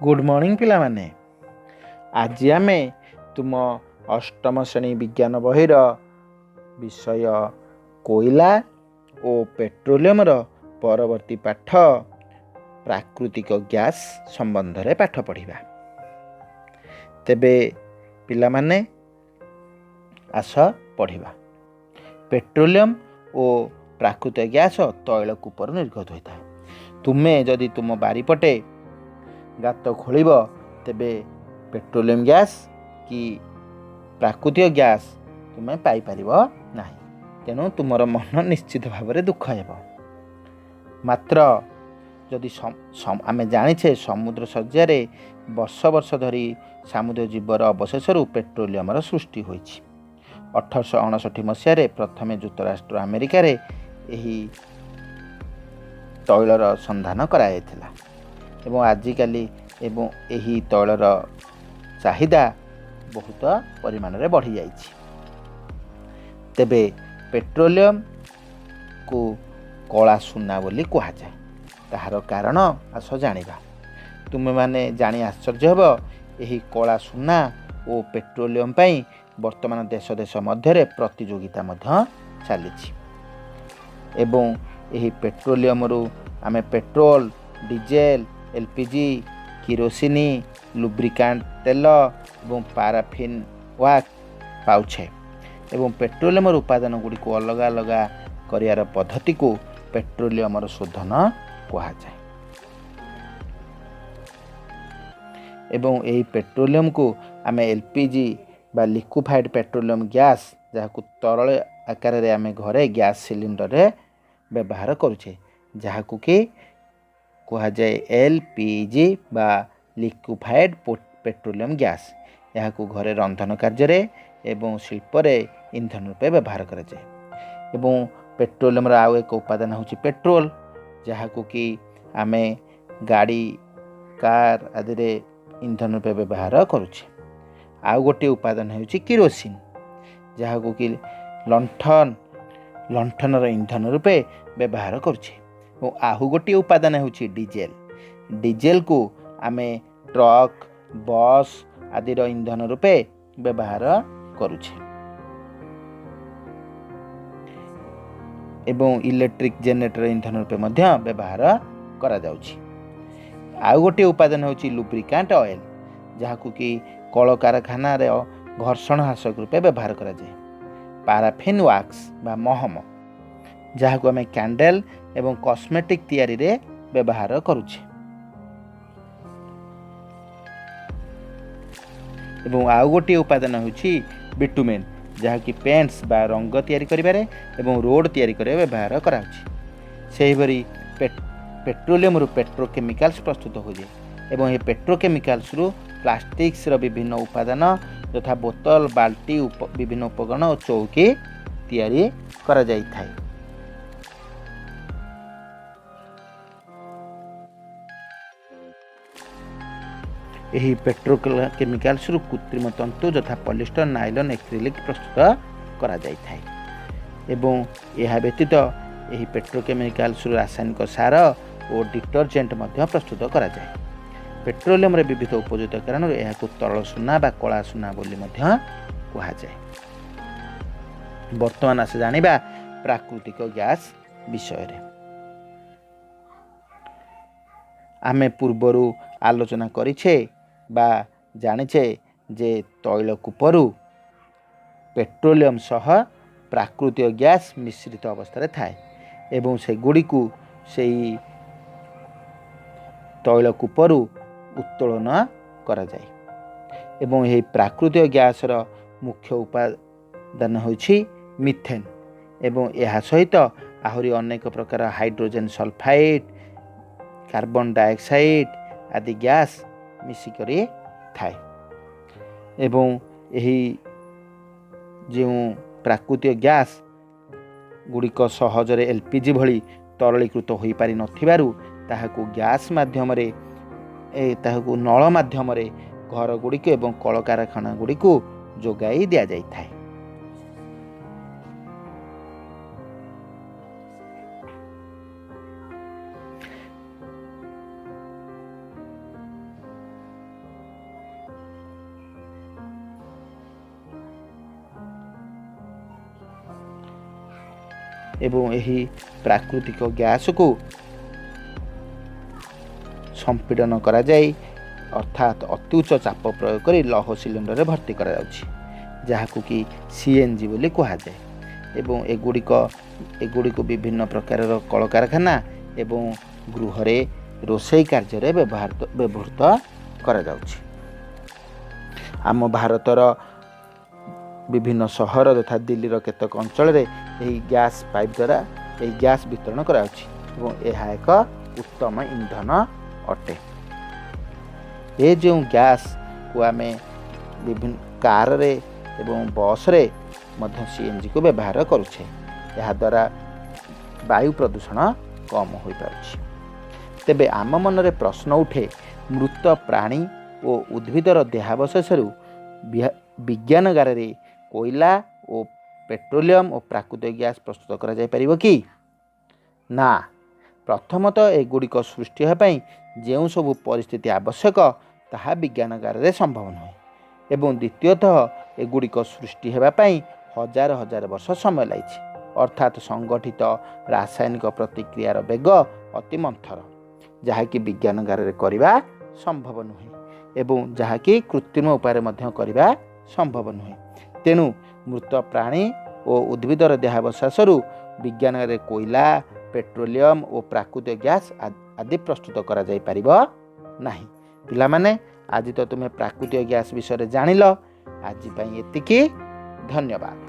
Good morning ପିଲାମାନେ। ଆଜି ଆମେ ତୁମ ଅଷ୍ଟମ ଶ୍ରେଣୀ ବିଜ୍ଞାନ ବହିର ବିଷୟ କୋଇଲା ଓ ପେଟ୍ରୋଲିୟମର ପରବର୍ତ୍ତୀ ପାଠ ପ୍ରାକୃତିକ ଗ୍ୟାସ୍ ସମ୍ବନ୍ଧରେ ପାଠ ପଢ଼ିବା। ତେବେ ପିଲାମାନେ ଆସ ପଢ଼ିବା। ପେଟ୍ରୋଲିୟମ ଓ ପ୍ରାକୃତିକ ଗ୍ୟାସ୍ ତୈଳ କୂପରୁ ନିର୍ଗତ ହୋଇଥାଏ। ତୁମେ ଯଦି ତୁମ ବାରିପଟେ ଗାତ ଖୋଳିବ ତେବେ ପେଟ୍ରୋଲିୟମ ଗ୍ୟାସ୍ କି ପ୍ରାକୃତିକ ଗ୍ୟାସ୍ ତୁମେ ପାଇପାରିବ ନାହିଁ, ତେଣୁ ତୁମର ମନ ନିଶ୍ଚିତ ଭାବରେ ଦୁଃଖ ହେବ। ମାତ୍ର ଯଦି ଆମେ ଜାଣିଛେ ସମୁଦ୍ର ଶଯ୍ୟାରେ ବର୍ଷ ବର୍ଷ ଧରି ସାମୁଦ୍ରିକ ଜୀବର ଅବଶେଷରୁ ପେଟ୍ରୋଲିୟମର ସୃଷ୍ଟି ହୋଇଛି। 1859 ମସିହାରେ ପ୍ରଥମେ ଯୁକ୍ତରାଷ୍ଟ୍ର ଆମେରିକାରେ ଏହି ତୈଳର ସନ୍ଧାନ କରାଯାଇଥିଲା ଏବଂ ଆଜିକାଲି ଏବଂ ଏହି ତୈଳର ଚାହିଦା ବହୁତ ପରିମାଣରେ ବଢ଼ିଯାଇଛି। ତେବେ ପେଟ୍ରୋଲିୟମକୁ କଳା ସୁନା ବୋଲି କୁହାଯାଏ, ତାହାର କାରଣ ଆସ ଜାଣିବା। ତୁମେମାନେ ଜାଣି ଆଶ୍ଚର୍ଯ୍ୟ ହେବ, ଏହି କଳା ସୁନା ଓ ପେଟ୍ରୋଲିୟମ ପାଇଁ ବର୍ତ୍ତମାନ ଦେଶ ଦେଶ ମଧ୍ୟରେ ପ୍ରତିଯୋଗିତା ମଧ୍ୟ ଚାଲିଛି। ଏବଂ ଏହି ପେଟ୍ରୋଲିୟମରୁ ଆମେ ପେଟ୍ରୋଲ, ଡିଜେଲ, ଏଲ୍ପିଜି, କିରୋସିନି, ଲୁବ୍ରିକାଣ୍ଟ ତେଲ ଏବଂ ପାରାଫିନ୍ ୱାକ୍ସ ପାଉଛେ। ଏବଂ ପେଟ୍ରୋଲିୟମର ଉପାଦାନ ଗୁଡ଼ିକୁ ଅଲଗା ଅଲଗା କରିବାର ପଦ୍ଧତିକୁ ପେଟ୍ରୋଲିୟମର ଶୋଧନ କୁହାଯାଏ। ଏବଂ ଏହି ପେଟ୍ରୋଲିୟମକୁ ଆମେ ଏଲ୍ପିଜି ବା ଲିକ୍ୱିଫାଏଡ଼୍ ପେଟ୍ରୋଲିୟମ ଗ୍ୟାସ୍, ଯାହାକୁ ତରଳ ଆକାରରେ ଆମେ ଘରେ ଗ୍ୟାସ୍ ସିଲିଣ୍ଡରରେ ବ୍ୟବହାର କରୁଛେ, ଯାହାକୁ କି କୁହାଯାଏ ଏଲ୍ ପି ଜି ବା ଲିକ୍ୱିଫାଏଡ଼୍ ପେଟ୍ରୋଲିୟମ ଗ୍ୟାସ୍। ଏହାକୁ ଘରେ ରନ୍ଧନ କାର୍ଯ୍ୟରେ ଏବଂ ଶିଳ୍ପରେ ଇନ୍ଧନ ରୂପେ ବ୍ୟବହାର କରାଯାଏ। ଏବଂ ପେଟ୍ରୋଲିୟମର ଆଉ ଏକ ଉପାଦାନ ହେଉଛି ପେଟ୍ରୋଲ, ଯାହାକୁ କି ଆମେ ଗାଡ଼ି, କାର୍ ଆଦିରେ ଇନ୍ଧନ ରୂପେ ବ୍ୟବହାର କରୁଛେ। ଆଉ ଗୋଟିଏ ଉପାଦାନ ହେଉଛି କିରୋସିନ, ଯାହାକୁ କି ଲଣ୍ଠନର ଇନ୍ଧନ ରୂପେ ବ୍ୟବହାର କରୁଛେ। ଏବଂ ଆଉ ଗୋଟିଏ ଉପାଦାନ ହେଉଛି ଡିଜେଲ। ଡିଜେଲକୁ ଆମେ ଟ୍ରକ୍, ବସ୍ ଆଦିର ଇନ୍ଧନ ରୂପେ ବ୍ୟବହାର କରୁଛେ। ଏବଂ ଇଲେକ୍ଟ୍ରିକ୍ ଜେନେରେଟର ଇନ୍ଧନ ରୂପେ ମଧ୍ୟ ବ୍ୟବହାର କରାଯାଉଛି। ଆଉ ଗୋଟିଏ ଉପାଦାନ ହେଉଛି ଲୁବ୍ରିକାଣ୍ଟ ଅଏଲ୍, ଯାହାକୁ କି କଳକାରଖାନାର ଘର୍ଷଣ ହ୍ରାସକ ରୂପେ ବ୍ୟବହାର କରାଯାଏ। ପାରାଫିନ୍ ୱାକ୍ସ ବା ମହମ, ଯାହାକୁ ଆମେ କ୍ୟାଣ୍ଡେଲ୍ ଏବଂ କସ୍ମେଟିକ୍ ତିଆରିରେ ବ୍ୟବହାର କରୁଛେ। ଏବଂ ଆଉ ଗୋଟିଏ ଉପାଦାନ ହେଉଛି ବିଟୁମେନ୍, ଯାହାକି ପେଣ୍ଟସ୍ ବା ରଙ୍ଗ ତିଆରି କରିବାରେ ଏବଂ ରୋଡ଼ ତିଆରି କରିବାରେ ବ୍ୟବହାର କରାଯାଉଛି। ସେହିପରି ପେଟ୍ରୋଲିୟମରୁ ପେଟ୍ରୋକେମିକାଲ୍ସ ପ୍ରସ୍ତୁତ ହୋଇଯାଏ ଏବଂ ଏହି ପେଟ୍ରୋକେମିକାଲ୍ସରୁ ପ୍ଲାଷ୍ଟିକ୍ସର ବିଭିନ୍ନ ଉପାଦାନ ଯଥା ବୋତଲ, ବାଲ୍ଟି, ବିଭିନ୍ନ ଉପକରଣ ଓ ଚୌକି ତିଆରି କରାଯାଇଥାଏ। ଏହି ପେଟ୍ରୋକେମିକାଲ୍ସରୁ କୃତ୍ରିମ ତନ୍ତୁ ଯଥା ପଲିଷ୍ଟର, ନାଇଲନ୍, ଏକ୍ରିଲିକ୍ ପ୍ରସ୍ତୁତ କରାଯାଇଥାଏ। ଏବଂ ଏହା ବ୍ୟତୀତ ଏହି ପେଟ୍ରୋକେମିକାଲ୍ସରୁ ରାସାୟନିକ ସାର ଓ ଡିଟରଜେଣ୍ଟ ମଧ୍ୟ ପ୍ରସ୍ତୁତ କରାଯାଏ। ପେଟ୍ରୋଲିୟମର ବିବିଧ ଉପଯୋଗିତା କାରଣରୁ ଏହାକୁ ତରଳ ସୁନା ବା କଳା ସୁନା ବୋଲି ମଧ୍ୟ କୁହାଯାଏ। ବର୍ତ୍ତମାନ ଆସ ଜାଣିବା ପ୍ରାକୃତିକ ଗ୍ୟାସ୍ ବିଷୟରେ। ଆମେ ପୂର୍ବରୁ ଆଲୋଚନା କରିଛେ ବା ଜାଣିଛେ ଯେ ତୈଳ କୂପରୁ ପେଟ୍ରୋଲିୟମ ସହ ପ୍ରାକୃତିକ ଗ୍ୟାସ୍ ମିଶ୍ରିତ ଅବସ୍ଥାରେ ଥାଏ ଏବଂ ସେଗୁଡ଼ିକୁ ସେଇ ତୈଳ କୂପରୁ ଉତ୍ତୋଳନ କରାଯାଏ। ଏବଂ ଏହି ପ୍ରାକୃତିକ ଗ୍ୟାସ୍ର ମୁଖ୍ୟ ଉପାଦାନ ହେଉଛି ମିଥେନ୍ ଏବଂ ଏହା ସହିତ ଆହୁରି ଅନେକ ପ୍ରକାର ହାଇଡ୍ରୋଜେନ୍ ସଲଫାଇଡ୍, କାର୍ବନ ଡାଇଅକ୍ସାଇଡ୍ ଆଦି ଗ୍ୟାସ୍ ମିଶିକରି ଥାଏ। ଏବଂ ଏହି ଯେଉଁ ପ୍ରାକୃତିକ ଗ୍ୟାସ୍ ଗୁଡ଼ିକ ସହଜରେ ଏଲ୍ ପି ଜି ଭଳି ତରଳୀକୃତ ହୋଇପାରିନଥିବାରୁ ତାହାକୁ ଗ୍ୟାସ୍ ମାଧ୍ୟମରେ ତାହାକୁ ନଳ ମାଧ୍ୟମରେ ଘରଗୁଡ଼ିକୁ ଏବଂ କଳକାରଖାନା ଗୁଡ଼ିକୁ ଯୋଗାଇ ଦିଆଯାଇଥାଏ। ଏବଂ ଏହି ପ୍ରାକୃତିକ ଗ୍ୟାସ୍କୁ ସମ୍ପୀଡ଼ନ କରାଯାଇ, ଅର୍ଥାତ୍ ଅତ୍ୟୁଚ୍ଚ ଚାପ ପ୍ରୟୋଗ କରି ଲୌହ ସିଲିଣ୍ଡରରେ ଭର୍ତ୍ତି କରାଯାଉଛି, ଯାହାକୁ କି CNG ବୋଲି କୁହାଯାଏ। ଏବଂ ଏଗୁଡ଼ିକୁ ବିଭିନ୍ନ ପ୍ରକାରର କଳକାରଖାନା ଏବଂ ଗୃହରେ ରୋଷେଇ କାର୍ଯ୍ୟରେ ବ୍ୟବହୃତ କରାଯାଉଛି। ଆମ ଭାରତର ବିଭିନ୍ନ ସହର ତଥା ଦିଲ୍ଲୀର କେତେକ ଅଞ୍ଚଳରେ ଏହି ଗ୍ୟାସ୍ ପାଇପ୍ ଦ୍ୱାରା ଏହି ଗ୍ୟାସ୍ ବିତରଣ କରାଯାଉଛି ଏବଂ ଏହା ଏକ ଉତ୍ତମ ଇନ୍ଧନ ଅଟେ। ଏ ଯେଉଁ ଗ୍ୟାସ୍କୁ ଆମେ ବିଭିନ୍ନ କାରରେ ଏବଂ ବସ୍ରେ ମଧ୍ୟ CNGକୁ ବ୍ୟବହାର କରୁଛେ, ଏହାଦ୍ୱାରା ବାୟୁ ପ୍ରଦୂଷଣ କମ୍ ହୋଇପାରୁଛି। ତେବେ ଆମ ମନରେ ପ୍ରଶ୍ନ ଉଠେ, ମୃତ ପ୍ରାଣୀ ଓ ଉଦ୍ଭିଦର ଦେହାବଶେଷରୁ ବିଜ୍ଞାନାଗାରରେ କୋଇଲା ଓ ପେଟ୍ରୋଲିୟମ ଓ ପ୍ରାକୃତିକ ଗ୍ୟାସ୍ ପ୍ରସ୍ତୁତ କରାଯାଇପାରିବ କି ନା? ପ୍ରଥମତଃ, ଏଗୁଡ଼ିକ ସୃଷ୍ଟି ହେବା ପାଇଁ ଯେଉଁ ସବୁ ପରିସ୍ଥିତି ଆବଶ୍ୟକ ତାହା ବିଜ୍ଞାନାଗାରରେ ସମ୍ଭବ ନୁହେଁ, ଏବଂ ଦ୍ୱିତୀୟତଃ, ଏଗୁଡ଼ିକ ସୃଷ୍ଟି ହେବା ପାଇଁ ହଜାର ହଜାର ବର୍ଷ ସମୟ ଲାଗିଛି, ଅର୍ଥାତ୍ ସଂଗଠିତ ରାସାୟନିକ ପ୍ରତିକ୍ରିୟାର ବେଗ ଅତି ମନ୍ଥର, ଯାହାକି ବିଜ୍ଞାନାଗାରରେ କରିବା ସମ୍ଭବ ନୁହେଁ ଏବଂ ଯାହାକି କୃତ୍ରିମ ଉପାୟରେ ମଧ୍ୟ କରିବା ସମ୍ଭବ ନୁହେଁ। ତେଣୁ ମୃତ ପ୍ରାଣୀ ଓ ଉଦ୍ଭିଦର ଦେହାବଶେଷରୁ ବିଜ୍ଞାନରେ କୋଇଲା, ପେଟ୍ରୋଲିୟମ ଓ ପ୍ରାକୃତିକ ଗ୍ୟାସ୍ ଆଦି ପ୍ରସ୍ତୁତ କରାଯାଇପାରିବ ନାହିଁ। ପିଲାମାନେ, ଆଜି ତ ତୁମେ ପ୍ରାକୃତିକ ଗ୍ୟାସ୍ ବିଷୟରେ ଜାଣିଲ। ଆଜି ପାଇଁ ଏତିକି, ଧନ୍ୟବାଦ।